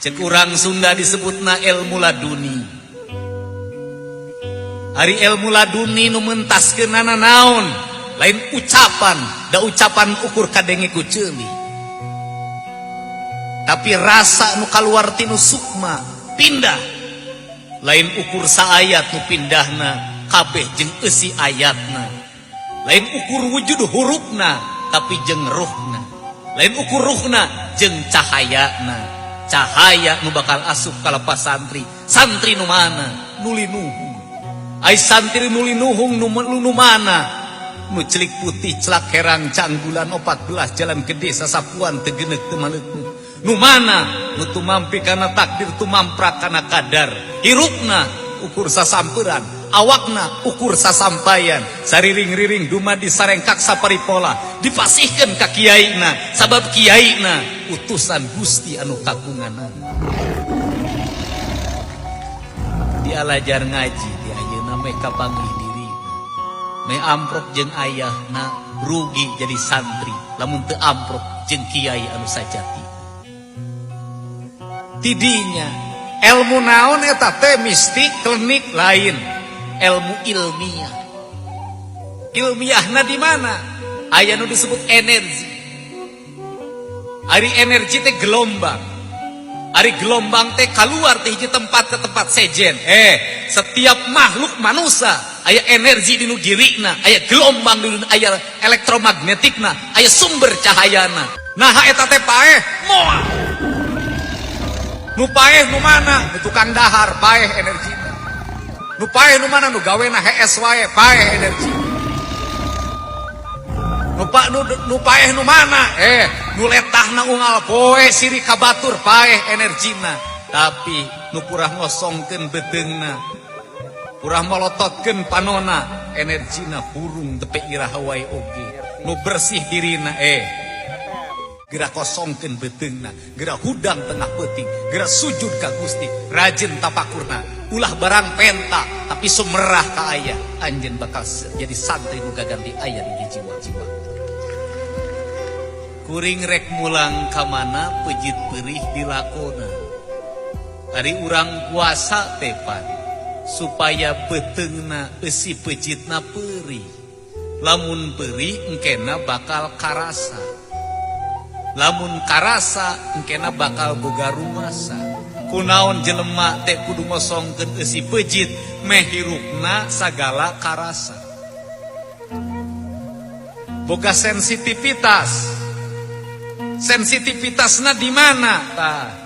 Cek urang Sunda disebutna ilmu laduni. Ari ilmu laduni nu mentaskeunana naon? Lain ucapan, da ucapan ukur kadenge ku ceuli. Tapi rasa nu kaluar tinu sukma pindah. Lain ukur saayat nu pindahna, kabeh jeung eusi ayatna. Lain ukur wujud hurufna, tapi jeung ruhna. Lain ukur ruhna jeung cahayana. Cahaya nu bakal asup ka lapas santri. Santri nu mana? Nu linuhung. Ai santri nu linuhung nu mana? Nu celik putih celak herang canggulan 14 jalan gede sasapuan teu geuneuk teu maleukneuk. Nu mana? Nu tumampi kana takdir, tumamprak kana kadar. Hirupna ukur sasamperan, awakna ukur sasampayan. Sariring-riring dumadi sarengkak saparipola dipasihkeun ka kiaina, sabab kiaina utusan Gusti anu kagunganna. Dialajar ngaji di ayeuna meh kapanggih dirina. Meh amprok jeung ayahna rugi jadi santri, lamun teu amprok jeung kiai anu sajati. Tidinya ilmu naon eta teh mistik klinik lain, ilmu ilmiah. Ilmiahna di mana? Aya nu disebut energi. Ari energi teh gelombang. Ari gelombang teh keluar teh hiji tempat ke tempat sejen. Setiap makhluk manusia aya energi di nu girina, aya gelombang di nu, aya elektromagnetikna, aya sumber cahayana. Nah eta teh paeh moal. Nu paeh nu mana? Nu tukang dahar paeh energina. Nu paeh nu mana? Nu gawena hees wae paeh energi. Nu nu paeh nu mana? Nu letahna unggal poe siri ka batur paeh energina. Tapi nu purah ngosongkeun beuteungna, purah molototkeun panona, energina hurung tepe iraha wae oge. Nu bersih dirina geura kosongkeun beuteungna, geura hudang tengah peuting, geura sujud ka Gusti, rajin tapakurna, ulah barang penta tapi sumerah ka aya, anjeun bakal jadi santri nu gaganti aya di jiwa-jiwa. Kuring rek mulang ka mana pejit perih dilakona. Ari urang puasa tepan supaya beuteungna eusi pejitna perih. Lamun perih engkena bakal karasa. Lamun karasa engkena bakal boga rumasa. Kunaon jelema teh kudu ngosongkeun eusi pejit meh hirupna sagala karasa. Boga sensitivitas. Sensitivitasna di mana? Tah.